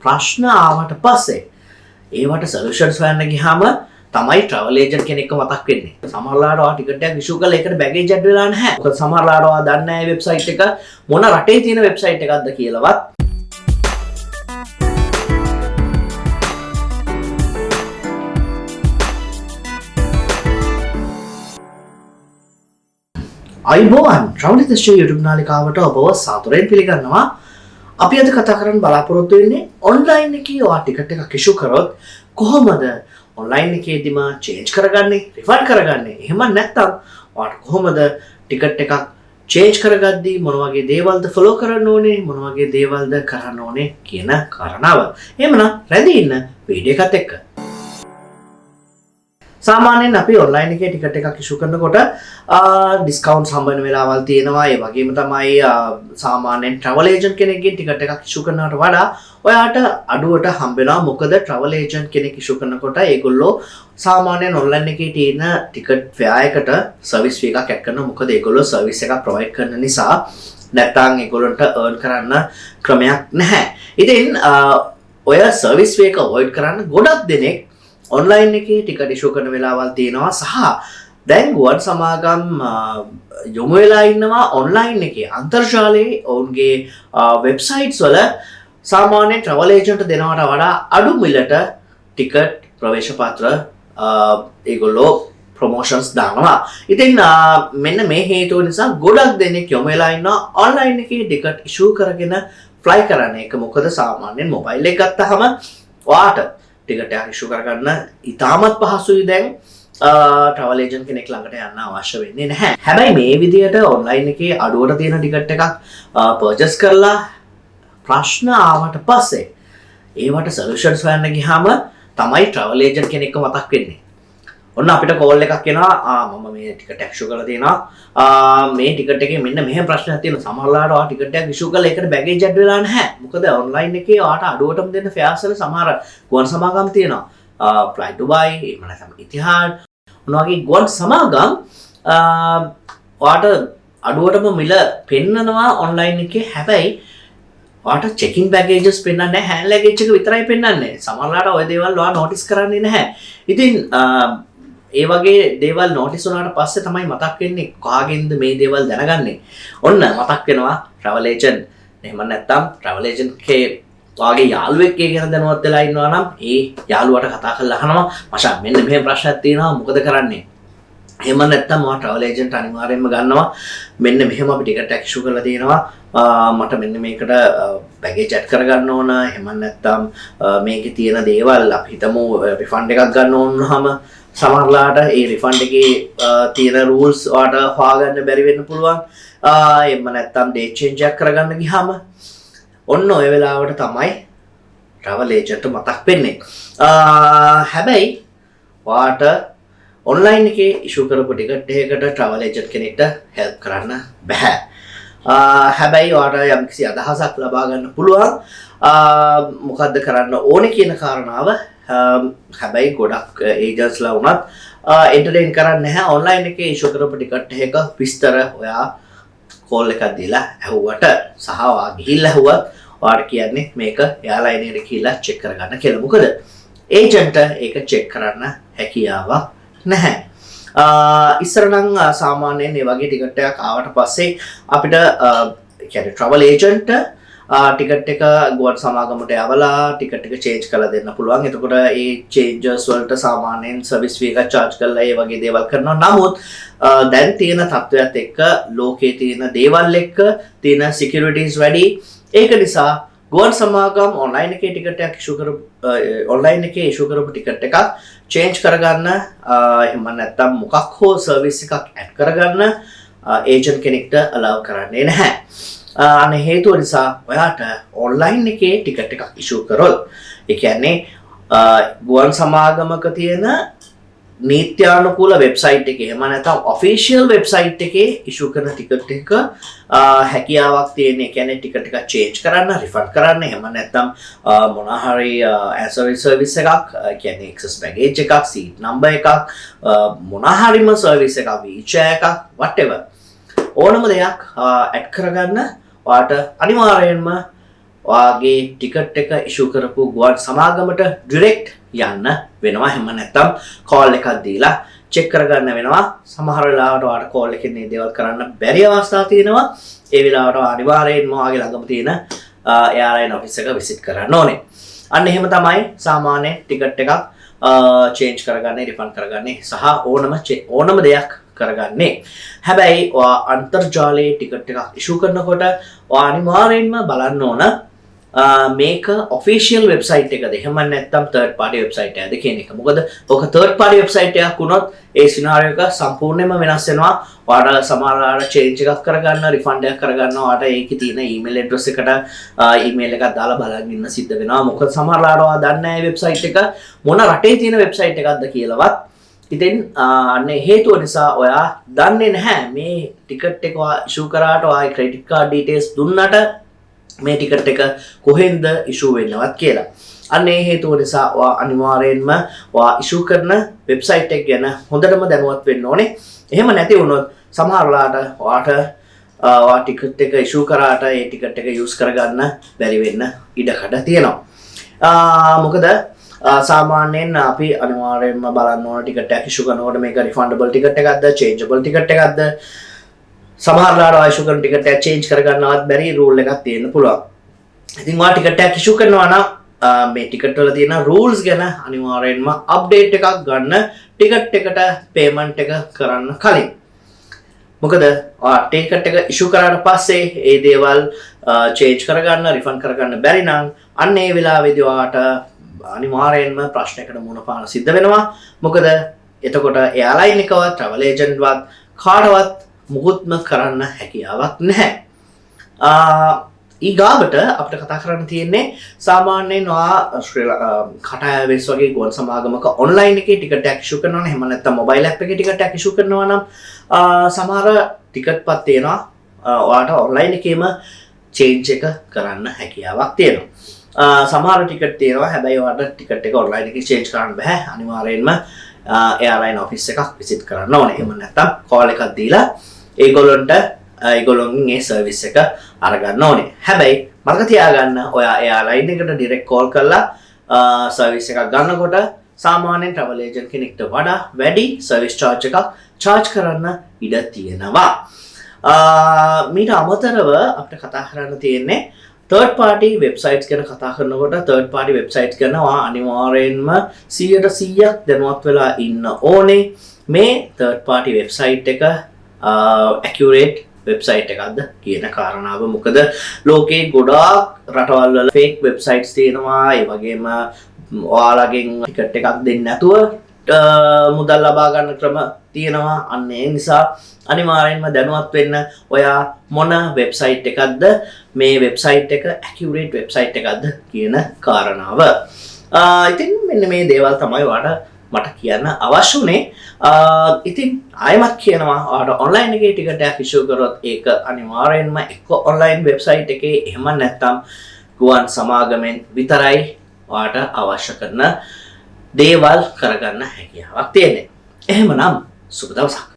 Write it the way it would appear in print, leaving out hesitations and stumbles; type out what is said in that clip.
ප්‍රශ්න ආවට පස්සේ ඒවට සොලියුෂන්ස් හොයන්න ගියාම තමයි ට්‍රැවල් ඒජන්ට් කෙනෙක්ව මතක් වෙන්නේ. සමහර වෙලාවට ඔයා ටිකට් එකක් ඉෂුව කරලා ඒකට බැගේජ් ඇඩ් වෙලා නැහැ. මොකද සමහර වෙලාවට ඔයා දන්නේ නැහැ වෙබ්සයිට් එක මොන රටේ තියෙන වෙබ්සයිට් එකක්ද කියලාවත්. අයිබෝවන්, ට්‍රැවල් විත් එස් ජේ YouTube නාලිකාවට ඔබව සාදරයෙන් පිළිගන්නවා. අපි අද කතා කරන්න බලාපොරොත්තු වෙන්නේ ඔන්ලයින් එකේ ඔයා ටිකට් එකක් ඉෂුව කරොත් කොහොමද ඔන්ලයින් එකේදීම චේන්ජ් කරගන්නේ, රිෆන්ඩ් කරගන්නේ, එහෙම නැත්නම් ඔයාට කොහොමද ටිකට් එකක් චේන්ජ් කරගද්දී මොන වගේ දේවල්ද ෆලෝ කරන්න ඕනේ, මොන වගේ දේවල්ද කරන්න ඕනේ කියන කාරණාව. එහෙමනම් රැඳී ඉන්න වීඩියෝ එකත් එක්ක. සාමාන්‍යයෙන් අපි ඔන්ලයින් එකේ ටිකට් එකක් ඉෂුව කරනකොට ඩිස්කවුන්ට්ස් හම්බ වෙන වෙලාවල් තියෙනවා. ඒ වගේම තමයි සාමාන්‍යයෙන් ට්‍රැවල් ඒජන්ට් කෙනෙක්ගෙන් ටිකට් එකක් ඉෂුව කරනවට වඩා ඔයාට අඩුවට හම්බ වෙනවා. මොකද ට්‍රැවල් ඒජන්ට් කෙනෙක් ඉෂුව කරනකොට ඒගොල්ලෝ සාමාන්‍යයෙන් ඔන්ලයින් එකේ තියෙන ටිකට් ෆෙයා එකට සර්විස් ෆී එකක් ඇඩ් කරනවා. මොකද ඒගොල්ලෝ සර්විස් එකක් ප්‍රොවයිඩ් කරන නිසා, නැත්නම් ඒගොල්ලන්ට අර්න් කරන්න ක්‍රමයක් නැහැ. ඉතින් ඔය සර්විස් ෆී එක අවොයිඩ් කරන්න ගොඩක් දෙනෙක් ඔන්ලයින් එකේ ටිකට් ඉෂුව කරන වෙලාවල් තියෙනවා. සහ දැන් ගුවන් සමාගම් යොමු වෙලා ඉන්නවා ඔන්ලයින් එකේ අන්තර්ජාලයේ ඔවුන්ගේ වෙබ්සයිට්ස් වල සාමාන්‍ය ට්‍රැවල් ඒජන්ට් දෙනවට වඩා අඩු මිලට ටිකට් ප්‍රවේශ පත්‍ර ඒගොල්ලෝ ප්‍රොමෝෂන්ස් දානවා. ඉතින් මෙන්න මේ හේතුව නිසා ගොඩක් දෙනෙක් යොමු වෙලා ඉන්නවා ඔන්ලයින් එකේ ටිකට් ඉෂුව කරගෙන ෆ්ලයි කරන්න. ඒක මොකද සාමාන්‍යයෙන් මොබයිල් එක ගත්තාම ඔයාට ටිකට් එකක් ඉෂුව කරගන්න ඉතාමත් පහසුයි. දැන් ට්‍රැවල් ඒජන්ට් කෙනෙක් ළඟට යන්න අවශ්‍ය වෙන්නේ නැහැ. හැබැයි මේ විදියට ඔන්ලයින් එකේ අඩුවට තියෙන ටිකට් එකක් පර්චේස් කරලා ප්‍රශ්න ආවට පස්සේ ඒවට සොලියුෂන්ස් හොයන්න ගියාම තමයි ට්‍රැවල් ඒජන්ට් කෙනෙක්ව මතක් වෙන්නේ. ඔන්න අපිට කෝල් එකක් එනවා. මම මේ ටිකට් එකක් ඉෂුව කරලා තියෙනවා. මේ ටිකට් එකේ මෙන්න මෙහෙම ප්‍රශ්නයක් තියෙනවා. සමහර වෙලාවට ඔයා ටිකට් එකක් ඉෂුව කරලා ඒකට බැගේජ් ඇඩ් වෙලා නැහැ. මොකද ඔන්ලයින් එකේ ඔයාට අඩුවටම දෙන්න ෆෙයාර්ස් වල සමහර ගුවන් සමාගම් තියෙනවා. ෆ්ලයි ඩුබායි, එහෙම නැත්නම් ඉතිහාඩ් ඔන්න වගේ ගුවන් සමාගම් ඔයාට අඩුවටම මිල පෙන්නනවා ඔන්ලයින් එකේ. හැබැයි ඔයාට චෙකින් බැගේජස් පෙන්වන්නේ නැහැ, හෑන්ඩ් ලැගේජ් එක විතරයි පෙන්වන්නේ. සමහර වෙලාවට ඔය දේවල් ඔයා නොටිස් කරන්නේ නැහැ. ඉතින් ඒ වගේ දේවල් නොටිස් වුණාට පස්සේ තමයි මතක් වෙන්නේ කාගෙන්ද මේ දේවල් දැනගන්නේ. ඔන්න මතක් වෙනවා ට්‍රැවල් ඒජන්ට්. එහෙම නැත්නම් ට්‍රැවල් ඒජන්ට් කේ ඔයාගේ යාළුවෙක් ඒ ගැන දැනුවත් වෙලා ඉන්නවා නම් ඒ යාළුවාට කතා කරලා අහනවා, මචං මෙන්න මෙහෙම ප්‍රශ්නයක් තියෙනවා, මොකද කරන්නේ? එහෙම නැත්නම් ඔයා ට්‍රැවල් ඒජන්ට් අනිවාර්යයෙන්ම ගන්නවා. මෙන්න මෙහෙම අපි ටිකට් එකක් ඉෂුව කරලා තියෙනවා. මට මෙන්න මේකට බැගේජ් ඇඩ් කරගන්න ඕන. එහෙම නැත්නම් මේකේ තියෙන දේවල් අපි හිතමු රිෆන්ඩ් එකක් ගන්න ඕන වුනහම සමහරලාට ඒ රිෆන්ඩ් එකේ තියෙන රූල්ස් ඔයාට හොයාගන්න බැරි වෙන්න පුළුවන්. එහෙම නැත්නම් ඩේට් චේන්ජ් එකක් කරගන්න ගියාම ඔන්න ඔය වෙලාවට තමයි ට්‍රැවල් ඒජන්ට් මතක් වෙන්නේ. හැබැයි ඔයාට ඔන්ලයින් එකේ ඉෂුව කරපු ටිකට් එකකට ට්‍රැවල් ඒජන්ට් කෙනෙක්ට හෙල්ප් කරන්න බැහැ. හැබැයි ඔයාට යම්කිසි අදහසක් ලබා ගන්න පුළුවන්. මොකද්ද කරන්න ඕනේ කියන කාරණාව. හැබැයි ගොඩක් ඒජන්ට්ස්ලා වුණත් එන්ටර්ටේන් කරන්නේ නැහැ ඔන්ලයින් එකේ ඉෂුව කරපු ටිකට් එක විස්තර ඔයා කෝල් එකක් දීලා ඇහුවට සහ ඔයා ගිහිල්ලා ඇහුවත් ඔයාට කියන්නේ මේක එයාලයින් එකට ගිහිල්ලා චෙක් කරගන්න කියලා. මොකද ඒජන්ට් ඒක චෙක් කරන්න හැකියාවක් නැහැ. ඉස්සර නම් සාමාන්‍යයෙන් මේ වගේ ටිකට් එකක් ආවට පස්සේ අපිට, ඒ කියන්නේ ට්‍රැවල් ඒජන්ට් ටිකට් එක ගුවන් සමාගමට යවලා ටිකට් එක චේන්ජ් කරලා දෙන්න පුළුවන්. එතකොට ඒ චේන්ජස් වලට සාමාන්‍යයෙන් සර්විස් ෆී එකක් චාර්ජ් කරලා ඒ වගේ දේවල් කරනවා. නමුත් දැන් තියෙන තත්ත්වයක් එක්ක, ලෝකයේ තියෙන දේවල් එක්ක තියෙන සිකියුරිටිස් වැඩි. ඒක නිසා ගුවන් සමාගම් ඔන්ලයින් එකේ ටිකට් එකක් ඉෂුව කරපු, ඔන්ලයින් එකේ ඉෂුව කරපු ටිකට් එකක් චේන්ජ් කරගන්න, එහෙම නැත්නම් මොකක් හෝ සර්විස් එකක් ඇඩ් කරගන්න ඒජන්ට් කෙනෙක්ට අලව් කරන්නේ නැහැ. අනේ හේතුව නිසා ඔයාට ඔන්ලයින් එකේ ටිකට් එකක් ඉෂුව කරොත්, ඒ කියන්නේ ගුවන් සමාගමක තියෙන නීත්‍යානුකූල වෙබ්සයිට් එකේ, එහෙම නැත්නම් ඔෆිෂියල් වෙබ්සයිට් එකේ ඉෂුව කරන ටිකට් එක හැකියාවක් තියෙන, ඒ කියන්නේ ටිකට් එකක් චේන්ජ් කරන්න, රිෆන්ඩ් කරන්න, එහෙම නැත්නම් මොන හරි ඇන්සරි සර්විස් එකක්, ඒ කියන්නේ එක්සස් බැගේජ් එකක්, සීට් නම්බර් එකක්, මොන හරිම සර්විස් එකක්, වීල්චෙයාර් එකක්, whatever ඕනම දෙයක් ඇඩ් කරගන්න ඔයාට අනිවාර්යයෙන්ම ඔයාගේ ටිකට් එක ඉෂු කරපු ගුවන් සමාගමට ඩිරෙක්ට් යන්න වෙනවා. එහෙම නැත්නම් කෝල් එකක් දීලා චෙක් කරගන්න වෙනවා. සමහර වෙලාවට ඔයාට කෝල් එකෙන් මේ දේවල් කරන්න බැරි අවස්ථා තියෙනවා. ඒ වෙලාවට ඔයා අනිවාර්යයෙන්ම ඔයාගේ ළඟම තියෙන එයාලයින් ඔෆිස් එක විසිට් කරන්න ඕනේ. අන්න එහෙම තමයි සාමාන්‍ය ටිකට් එකක් චේන්ජ් කරගන්නේ, රිෆන්ඩ් කරගන්නේ සහ ඕනම දෙයක් කරගන්නේ. හැබැයි ඔයා අන්තර්ජාලයේ ටිකට් එකක් ඉෂු කරනකොට ඔයා අනිවාර්යයෙන්ම බලන්න ඕන මේක ඔෆිෂියල් වෙබ්සයිට් එකද, එහෙම නැත්නම් තර්ඩ් පාටි වෙබ්සයිට් එකද කියන එක. මොකද ඔක තර්ඩ් පාටි වෙබ්සයිට් එකක් වුණොත් ඒ සිනාරියෝ එක සම්පූර්ණයෙන්ම වෙනස් වෙනවා. ඔයාට සමහර වෙලාවට චේන්ජ් එකක් කරගන්න, රිෆන්ඩ් එකක් කරගන්න ඔයාට ඒකේ තියෙන ඊමේල් ඇඩ්‍රස් එකට ඊමේල් එකක් දාලා බලන් ඉන්න සිද්ධ වෙනවා. මොකද සමහර වෙලාවට ඔයා දන්නේ නැහැ වෙබ්සයිට් එක මොන රටේ තියෙන වෙබ්සයිට් එකක්ද කියලාවත්. ඉතින් අන්න ඒ හේතුව නිසා ඔයා දන්නේ නැහැ මේ ටිකට් එක ඔයා ඉෂු කරාට, ඔයාගේ ක්‍රෙඩිට් කාඩ් ඩීටේල්ස් දුන්නට මේ ටිකට් එක කොහෙන්ද ඉෂු වෙන්නවත් කියලා. අන්න ඒ හේතුව නිසා ඔයා අනිවාර්යයෙන්ම ඔයා ඉෂු කරන වෙබ්සයිට් එක ගැන හොඳටම දැනුවත් වෙන්න ඕනේ. එහෙම නැති වුණොත් සමහර වෙලාවට ඔයාට ඔයා ටිකට් එක ඉෂු කරාට ඒ ටිකට් එක යූස් කරගන්න බැරි වෙන්න ඉඩකඩ තියෙනවා. මොකද සාමාන්‍යයෙන් අපි අනිවාර්යයෙන්ම බලන්න ඕන ටිකට් එකක් ඉෂු කරනකොට මේක රිෆන්ඩබල් ටිකට් එකක්ද, චේන්ජබල් ටිකට් එකක්ද. සමහර වෙලාවට ඔයා ඉෂු කරන ටිකට් එක චේන්ජ් කරගන්නවත් බැරි රූල් එකක් තියෙන්න පුළුවන්. ඉතින් ඔයා ටිකට් එකක් ඉෂු කරනවා නම් මේ ටිකට් වල තියෙන රූල්ස් ගැන අනිවාර්යයෙන්ම අප්ඩේට් එකක් ගන්න ටිකට් එකට පේමන්ට් එක කරන්න කලින්. මොකද ඔයා ටිකට් එක ඉෂු කරාට පස්සේ ඒ දේවල් චේන්ජ් කරගන්න, රිෆන්ඩ් කරගන්න බැරි නම් අන්න ඒ වෙලාවේදී ඔයාට අනිවාර්යයෙන්ම ප්‍රශ්නයකට මුහුණ පාන සිද්ධ වෙනවා. මොකද එතකොට එයාලයින් එකවත්, ට්‍රැවල් ඒජන්ට්වත් කාටවත් මුකුත්ම කරන්න හැකියාවක් නැහැ. ඊගාවට අපිට කතා කරන්න තියෙන්නේ සාමාන්‍යයෙන් ඔයා ශ්‍රී කටාර් එයාර්වේස් වගේ ගුවන් සමාගමක ඔන්ලයින් එකේ ටිකට් එකක් ඉෂු කරනවා නම්, එහෙම නැත්නම් මොබයිල් ඇප් එකේ ටිකට් එකක් ඉෂු කරනවා නම් සමහර ටිකට් පත් තියෙනවා ඔයාට ඔන්ලයින් එකේම චේන්ජ් එක කරන්න හැකියාවක් තියෙනවා. සමහර ටිකට් තියෙනවා හැබැයි ඔයාට ටිකට් එක ඔන්ලයින් එකේ චේන්ජ් කරන්න බෑ. අනිවාර්යයෙන්ම එයාලයින් ඔෆිස් එකක් විසිට් කරන්න ඕනේ. එහෙම නැත්නම් කෝල් එකක් දීලා ඒගොල්ලන්ට ඒගොල්ලොන්ගෙන් ඒ සර්විස් එක අරගන්න ඕනේ. හැබැයි මතක තියාගන්න, ඔයා එයාලයින් එකට ඩිරෙක්ට් කෝල් කරලා සර්විස් එකක් ගන්නකොට සාමාන්‍යයෙන් ට්‍රැවල් ඒජන්ට් කෙනෙක්ට වඩා වැඩි සර්විස් චාර්ජ් එකක් චාර්ජ් කරන්න ඉඩ තියෙනවා. මීට අමතරව අපිට කතා කරන්න තියෙන්නේ තර්ඩ් පාටි වෙබ්සයිට්ස් ගැන. කතා කරනකොට තර්ඩ් පාටි වෙබ්සයිට්ස් ගැන ඔයා අනිවාර්යයෙන්ම 100%ක් දැනුවත් වෙලා ඉන්න ඕනේ මේ තර්ඩ් පාටි වෙබ්සයිට් එක ඇකියුරේට් වෙබ්සයිට් එකක්ද කියන කාරණාව. මොකද ලෝකේ ගොඩාක් රටවල් වල ෆේක් වෙබ්සයිට්ස් තියෙනවා. ඒ වගේම ඔයාලගෙන් ටිකට් එකක් දෙන්නේ නැතුව මුදල් ලබා ගන්න ක්‍රම තියෙනවා. අන්න ඒ නිසා අනිවාර්යෙන්ම දැනුවත් වෙන්න ඔයා මොන වෙබ්සයිට් එකක්ද, මේ වෙබ්සයිට් එක ඇකියුරේට් වෙබ්සයිට් එකක්ද කියන කාරණාව. ඉතින් මෙන්න මේ දේවල් තමයි ඔයාට මට කියන්න අවශ්‍ය වුණේ. ඉතින් ආයෙමත් කියනවා, ඔයාට ඔන්ලයින් එකේ ටිකට් එකක් ඉෂු කරොත් ඒක අනිවාර්යෙන්ම එක්ක ඔන්ලයින් වෙබ්සයිට් එකේ, එහෙම නැත්නම් ගුවන් සමාගමෙන් විතරයි ඔයාට අවශ්‍ය කරන දේවල් කරගන්න හැකියාවක් තියෙන්නේ. එහෙමනම් සුබ දවසක්.